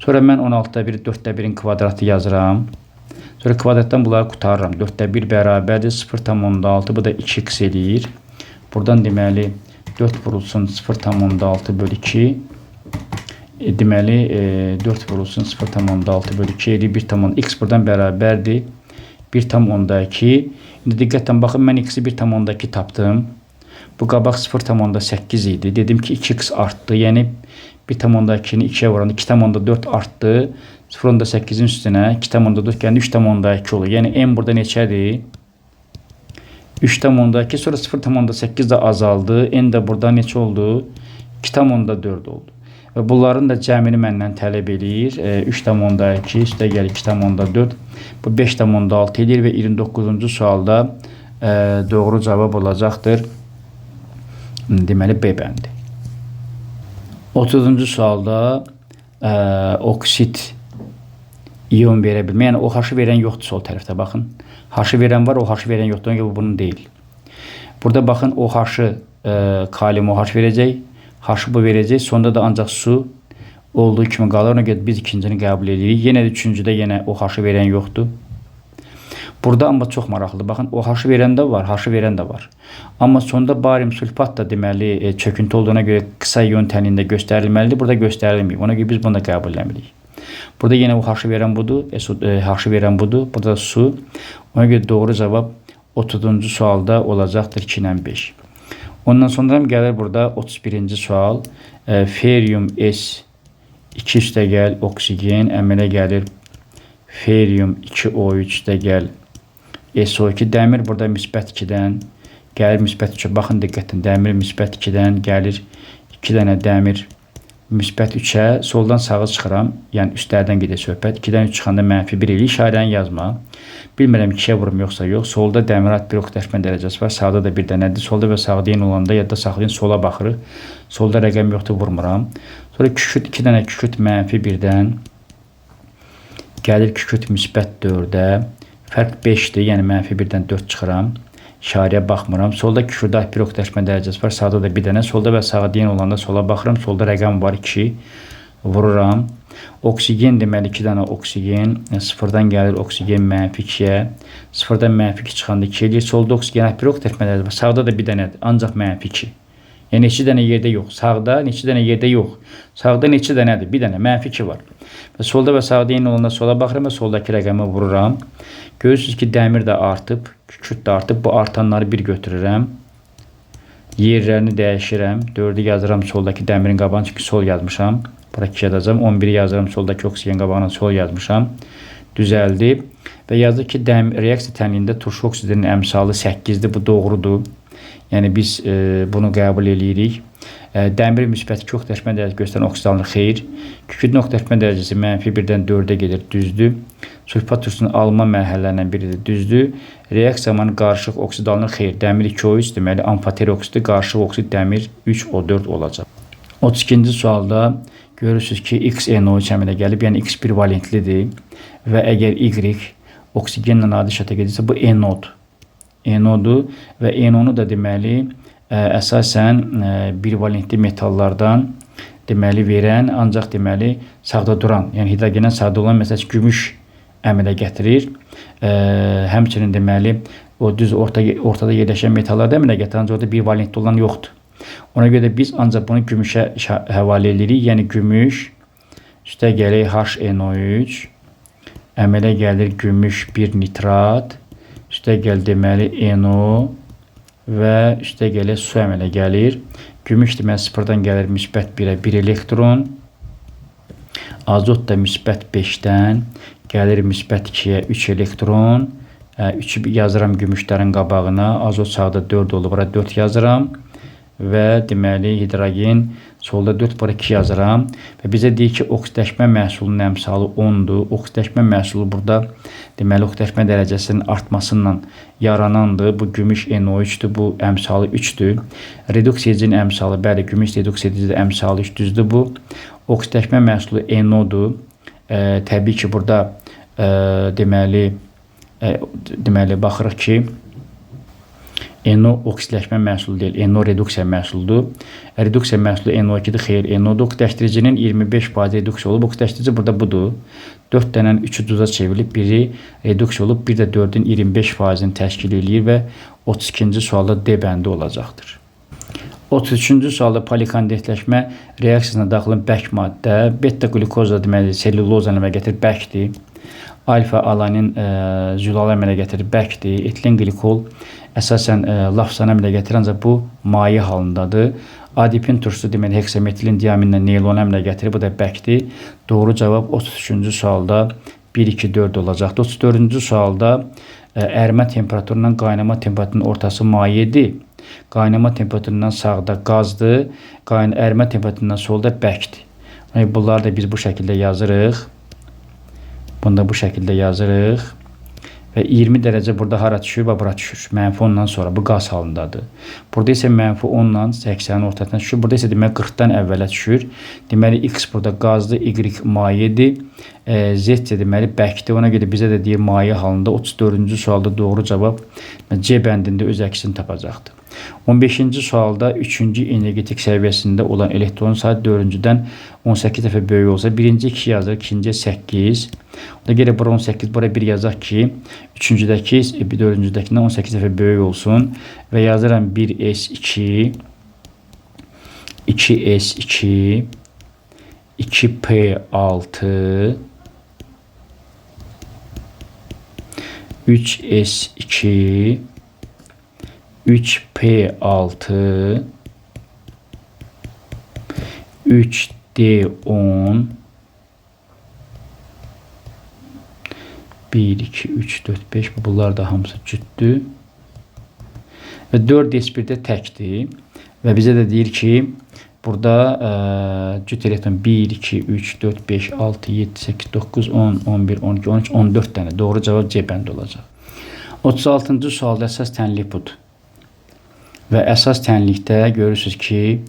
Sonra mən 16'da 1, 4'də 1-in kvadratı yazıram. Sonra kvadratdan bunları qurtarıram. 4'də 1 bərabərdir 0,6, bu da 2x eləyir. Buradan deməli 4 vurulsun 0,6 bölü 2. Deməli, 4 vurulsun 0,6 bölü 2 eləyir 1, x buradan bərabərdir 1,2. İndi diqqətlə baxın, mən x-i 1,2 tapdım. Bu qabaq 0,8 idi. Dedim ki, 2x artdı. Yəni 1,2-ni 2-yə vuranda 2,4 artdı. 0,8-in üstünə 2,4 gəldi, 3,2 olur. Yəni m burada neçədir? 3,2. Sonra 0,8 də azaldı. N də burada neçə oldu? 2,4 oldu. Və bunların da cəmini məndən tələb eləyir. 3,2 üstə gəlir 2,4. Bu 5,6 eləyir və 29-cu sualda doğru cavab olacaqdır. Deməli B bəndi. 30-cu sualda oksid ion verə bilmə. Yəni OH-ı verən yoxdur sol tərəfdə, baxın. H-ı verən var, OH-ı verən yoxdur. Ona görə bu bunun deyil. Burada baxın OH-ı kalium OH verəcək. H-ı bu verəcək. Sonda da ancaq su olduğu kimi qalır. Ona görə biz ikincini qəbul edirik. Yenə də üçüncüdə yenə OH-ı verən yoxdur. Burada amma çox maraqlıdır. Baxın, OH-ı verən də var, H-ı verən də var. Amma sonda barium sülfat da deməli çöküntü olduğuna görə qısa ion tənliyində göstərilməlidir. Burada göstərilməyib. Ona görə biz bunu da qəbul eləmirik. Burada yenə OH-ı verən budur, H-ı verən budur. Burada su. Ona görə doğru cavab 30-cu sualda olacaqdır 2 ilə 5. Ondan sonra gəlir burada 31-ci sual. Ferium S 2 üstə gəl oksigen əmələ gəlir. Ferium 2O3 üstə gəl SO2. Dəmir burada müsbət 2-dən gəlir müsbət 3-ə. Baxın diqqətlə, dəmir müsbət 2-dən gəlir 2 dənə dəmir müsbət 3-ə. Soldan sağa çıxıram. Yəni üstlərdən gedir söhbət. 2-dən 3 çıxanda mənfi 1 eləyir. İşarəni yazma. Bilmirəm 2-yə vurum yoxsa yox. Solda dəmir at 1 oksidləşmə dərəcəsi var. Sağda da bir dənədir. Solda və sağda eyni olanda yadda saxlayın, sola baxırıq. Solda rəqəm yoxdur, vurmuram. Sonra kükürt 2 dənə kükürt mənfi 1-dən gəlir kükürt müsbət 4-ə. Fərq 5-dir. Yəni mənfi 1-dən 4 çıxıram. İşarəyə baxmıram. Solda kükürdə 1 oksidləşmə dərəcəsi var. Sağda da bir dənə. Solda və sağda eyni olanda sola baxıram. Solda rəqəm var 2. Vururam. Oksigen deməli 2 dənə oksigen. Sıfırdan gəlir oksigen mənfi 2-yə. Sıfırdan mənfi 2 çıxanda 2 eləyir. Solda oksigen 1 oksidləşmə dərəcəsi var. Sağda da bir dənədir. Ancaq mənfi 2. Yəni neçə dənə yerdə yox. Sağda neçə dənə yerdə yox. Sağda neçə dənədir? Bir dənə mənfi 2 var. Və solda və sağda eyni olanda sola baxıram və soldakı rəqəmi vururam. Görürsünüz ki, dəmir də artıb, kükürt də artıb. Bu artanları bir götürürəm. Yerlərini dəyişirəm. 4-ü yazıram soldakı dəmirin qabağına, çünki sol yazmışam. Bura 2 yazacağam. 11-i yazıram soldakı oksigen qabağına, sol yazmışam. Düzəldi. Və yazır ki, reaksiya tənliyində turşu oksidinin əmsalı 8-dir. Bu doğrudur. Yəni biz bunu qəbul eləyirik. Dəmir müsbət 2 oksidləşmə dərəcəsi göstərən oksid alınır, xeyr. Kükürdün oksidləşmə dərəcəsi mənfi 1-dən 4-ə gedir, düzdür. Sülfat turşusunun alınma mərhələlərindən biridir, düzdür. Reaksiya zamanı qarışıq oksid alınır, xeyr. Dəmir 2O3 deməli amfoter oksidi, qarışıq oksid dəmir 3O4 olacaq. 32-ci sualda görürsünüz ki, XNO3 əmələ gəlib, yəni X bir valentlidir və əgər Y oksigenlə adi şərtə gedirsə bu NO-dur. NO-dur və NO-nu da deməli əsasən bir valentli metallardan deməli verən, ancaq deməli sağda duran, yəni hidrogendən sağda olan məsələn gümüş əmələ gətirir. Həmçinin deməli o düz ortada yerləşən metallar da əmələ gətirir, ancaq orada bir valentli olan yoxdur. Ona görə də biz ancaq bunu gümüşə həvalə edirik. Yəni gümüş üstə gələk HNO3 əmələ gəlir gümüş 1 nitrat, üstə gəl deməli NO və üstə gələ su əmələ gəlir. Gümüş deməli sıfırdan gəlir müsbət 1-ə 1 elektron. Azot da müsbət 5-dən gəlir müsbət 2-yə 3 elektron. 3-ü yazıram gümüşlərin qabağına. Azot sağda 4 olub, bura 4 yazıram. Və deməli hidrogen solda 4, bura 2 yazıram. Və bizə deyir ki, oksidləşmə məhsulunun əmsalı 10-dur. Oksidləşmə məhsulu burada deməli oksidləşmə dərəcəsinin artmasıyla yaranandır. Bu gümüş NO3-dür, bu əmsalı 3-dür. Reduksiya edicinin əmsalı, bəli, gümüş reduksiya edici də əmsalı 3, düzdür bu. Oksidləşmə məhsulu NO-dur. Təbii ki, burada deməli baxırıq ki, NO oksidləşmə məhsulu deyil, NO reduksiya məhsuludur. Reduksiya məhsulu NO2-dir, xeyr, NO-dur. Oksidləşdiricinin 25% reduksiya olub. Oksidləşdirici burada budur. 4 dənənin 3-ü duza çevrilib, biri reduksiya olub, bir də 4-ün 25%-ni təşkil eləyir və 32-ci sualda D bəndi olacaqdır. 33-cü sualda polikondensləşmə reaksiyasına daxil bərk maddə, beta-qlükoza deməli selluloza əmələ gətirir, bərkdir. Alfa-alanin zülalı əmələ gətirir, bərkdir. Etilen qlikol əsasən lafsanı əmələ gətirir, ancaq bu maye halındadır. Adipin turşusu deməli heksametilin diaminlə neylon əmələ gətirir, bu da bərkdir. Doğru cavab 33-cü sualda 1, 2, 4 olacaqdır. 34-cü sualda ərimə temperaturundan qaynama temperaturunun ortası mayedir. Qaynama temperaturundan sağda qazdır, ərimə temperaturundan solda bərkdir. Yəni, bunları da biz bu şəkildə yazırıq. Bunu da bu şəkildə yazırıq. Və 20 dərəcə burada hara düşür? Və bura düşür. Mənfi 10-dan sonra bu qaz halındadır. Burada isə mənfi 10-la 80-in ortasına düşür. Burada isə deməli 40-dan əvvələ düşür. Deməli X burada qazdır, Y mayedir. Z isə deməli bərkdir. Ona görə bizə də deyir maye halında. 34-cü sualda doğru cavab C bəndində öz əksini tapacaqdır. 15-ci sualda 3-cü energetik səviyyəsində olan elektron sayı 4-cüdən 18 dəfə böyük olsa, birinci 2 yazır, ikinciyə 8. Ona görə bura 18, bura 1 yazaq ki, 3-cüdəki 4-cüdəkindən 18 dəfə böyük olsun və yazıram 1S2, 2S2, 2P6, 3S2, 3P6, 3D10, 1, 2, 3, 4, 5. Bunlar da hamısı cütdür. Və 4S1-də təkdir. Və bizə də deyir ki, burada cüt elektron 1, 2, 3, 4, 5, 6, 7, 8, 9, 10, 11, 12, 13, 14 dənə. Doğru cavab C bəndi olacaq. 36-cı sualda əsas tənlik budur. Və əsas tənlikdə görürsünüz ki,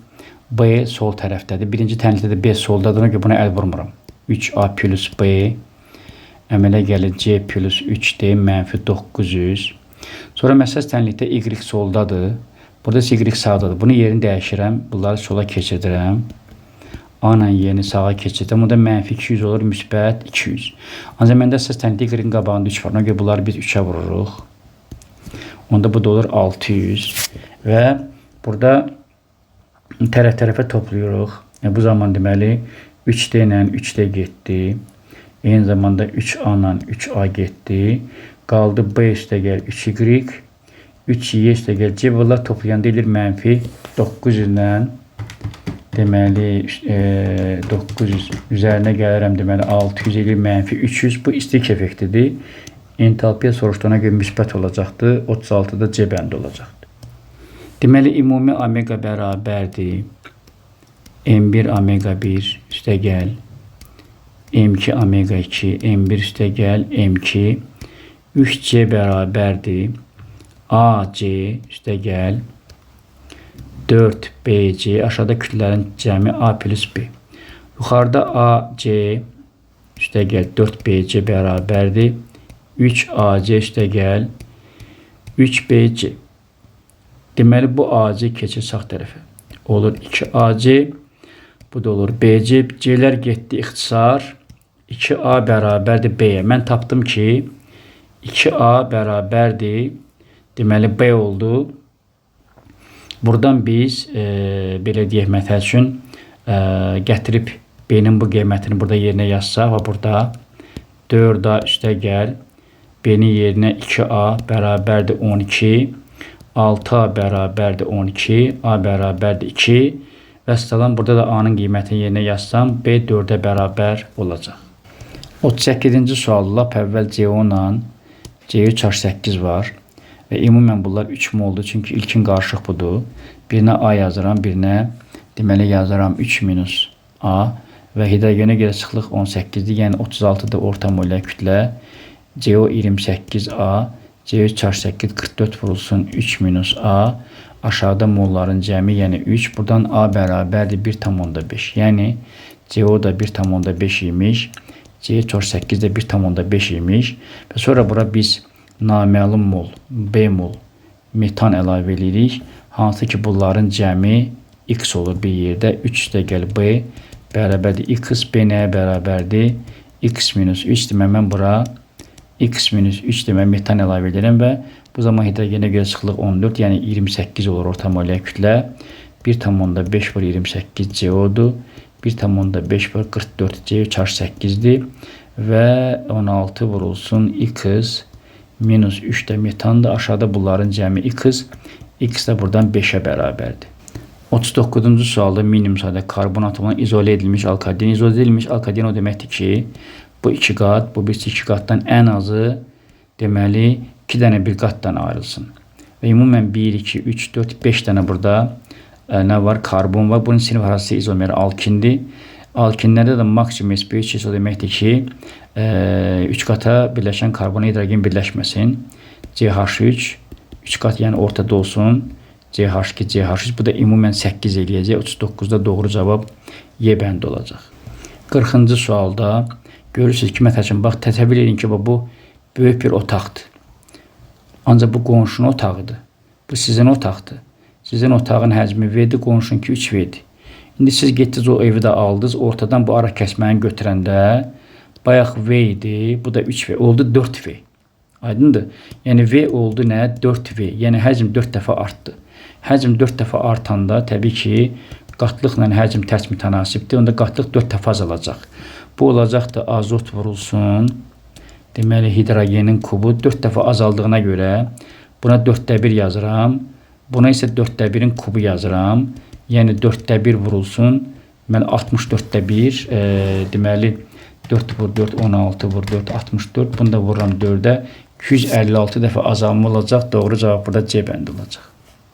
B sol tərəfdədir. Birinci tənlikdə də B soldadır. Ona görə buna əl vurmuram. 3A plus B əmələ gəlir C plus 3D mənfi 900. Sonra əsas tənlikdə Y soldadır. Burada isə Y sağdadır. Bunun yerini dəyişirəm. Bunları sola keçirdirəm. A ilə yerini sağa keçirdirəm. Onda mənfi 200 olur, müsbət 200. Ancaq məndə əsas tənlikdə Y-in qabağında 3 var. Ona görə bunları biz 3-ə vururuq. Onda bu da olur 600. Və burada tərəf-tərəfə toplayırıq. Bu zaman deməli 3D ilə 3D getdi. Eyni zamanda 3A ilə 3A getdi. Qaldı B üstəgəl 3Y, 3Y üstəgəl C. Bunlar toplayanda eləyir mənfi 900 ilə deməli 900 üzərinə gəlirəm deməli 600 eləyir mənfi 300. Bu istilik effektidir. Entalpiya soruşduğuna görə müsbət olacaqdır. 36-da C bəndi olacaqdır. Deməli, ümumi omega bərabərdir M1 omega 1 üstəgəl M2 omega 2 M1 üstəgəl M2 3C bərabərdir AC üstəgəl 4BC aşağıda kütlələrin cəmi A plus B. Yuxarıda AC üstəgəl 4BC bərabərdir 3AC üstəgəl 3BC. Deməli, bu AC keçir sağ tərəfə. Olur 2AC, bu da olur BC. C'lər getdi ixtisar. 2A bərabərdir B-yə. Mən tapdım ki, 2A bərabərdir. Deməli, B oldu. Buradan biz, belə deyək, məsəl üçün, gətirib B-nin bu qiymətini burada yerinə yazsaq və burada 4A üstəgəl B-nin yerinə 2A bərabərdir 12, 6A bərabərdir 12, A bərabərdir 2. Vəssalam, burada da A-nın qiymətini yerinə yazsam, B 4-ə bərabər olacaq. 38-ci sual, lap əvvəl CO-la C3H8 var. Və ümumən bunlar 3 moldur, çünki ilkin qarışıq budur. Birinə A yazıram, birinə deməli yazıram 3 minus A və hidrogenə görə sıxlıq 18-dir, yəni 36-dır orta molekül kütlə. CO 28A, C3H8 44 vurulsun 3 minus A. Aşağıda molların cəmi, yəni 3. Buradan A bərabərdir 1,5. Yəni CO da 1,5 imiş. C3H8 də 1,5 imiş. Və sonra bura biz naməlum mol, B mol metan əlavə edirik. Hansı ki bunların cəmi X olur bir yerdə. 3 üstəgəl B bərabərdir X, B nəyə bərabərdir? X minus 3 demək mən bura X minus 3 demək metan əlavə edirəm və bu zaman hidrogenə görə sıxlıq 14, yəni 28 olur orta molekül kütlə. 1,5 vur 28 CO-dur. 1,5 vur 44 C 8-dir. Və 16 vurulsun X minus 3 də metandır. Aşağıda bunların cəmi X. X də buradan 5-ə bərabərdir. 39-cu sualda minimum sayda karbon atomundan izolə edilmiş alkadin. İzolə edilmiş alkadin o deməkdir ki, bu 2 qat, bu birisi 2 qatdan ən azı deməli 2 dənə bir qatdan ayrılsın. Və ümumən 1, 2, 3, 4, 5 dənə burada nə var? Karbon var. Bunun sinif hiyerarxisi izomeri alkindir. Alkinlərdə də maksimum sp3 o deməkdir ki, 3 qata birləşən karbona hidrogen birləşməsin. CH3 3 qat, yəni ortada olsun. CH2, CH3 bu da ümumən 8 eləyəcək. 39-da doğru cavab Y bəndi olacaq. 40-cı sualda görürsünüz ki, məsəl bax təsəvvür edin ki, bu böyük bir otaqdır. Ancaq bu qonşunun otağıdır. Bu sizin otaqdır. Sizin otağın həcmi V-dir, qonşununki 3V-dir. İndi siz getdiniz o evi də aldınız. Ortadan bu ara kəsməni götürəndə bayaq V idi, bu da 3V oldu 4V. Aydındır? Yəni V oldu nə? 4V. Yəni həcm 4 dəfə artdı. Həcm 4 dəfə artanda təbii ki, qatlıqla həcm tərs mütənasibdir. Onda qatlıq 4 dəfə azalacaq. Bu olacaqdır azot vurulsun. Deməli hidrogenin kubu 4 dəfə azaldığına görə buna 4-də 1 yazıram. Buna isə 4-də 1-in kubu yazıram. Yəni 4-də 1 vurulsun. Mən 64-də 1, deməli 4 vur 4, 16 vur 4, 64. Bunu da vururam 4-ə. 256 dəfə azalma olacaq. Doğru cavab burada C bəndi olacaq.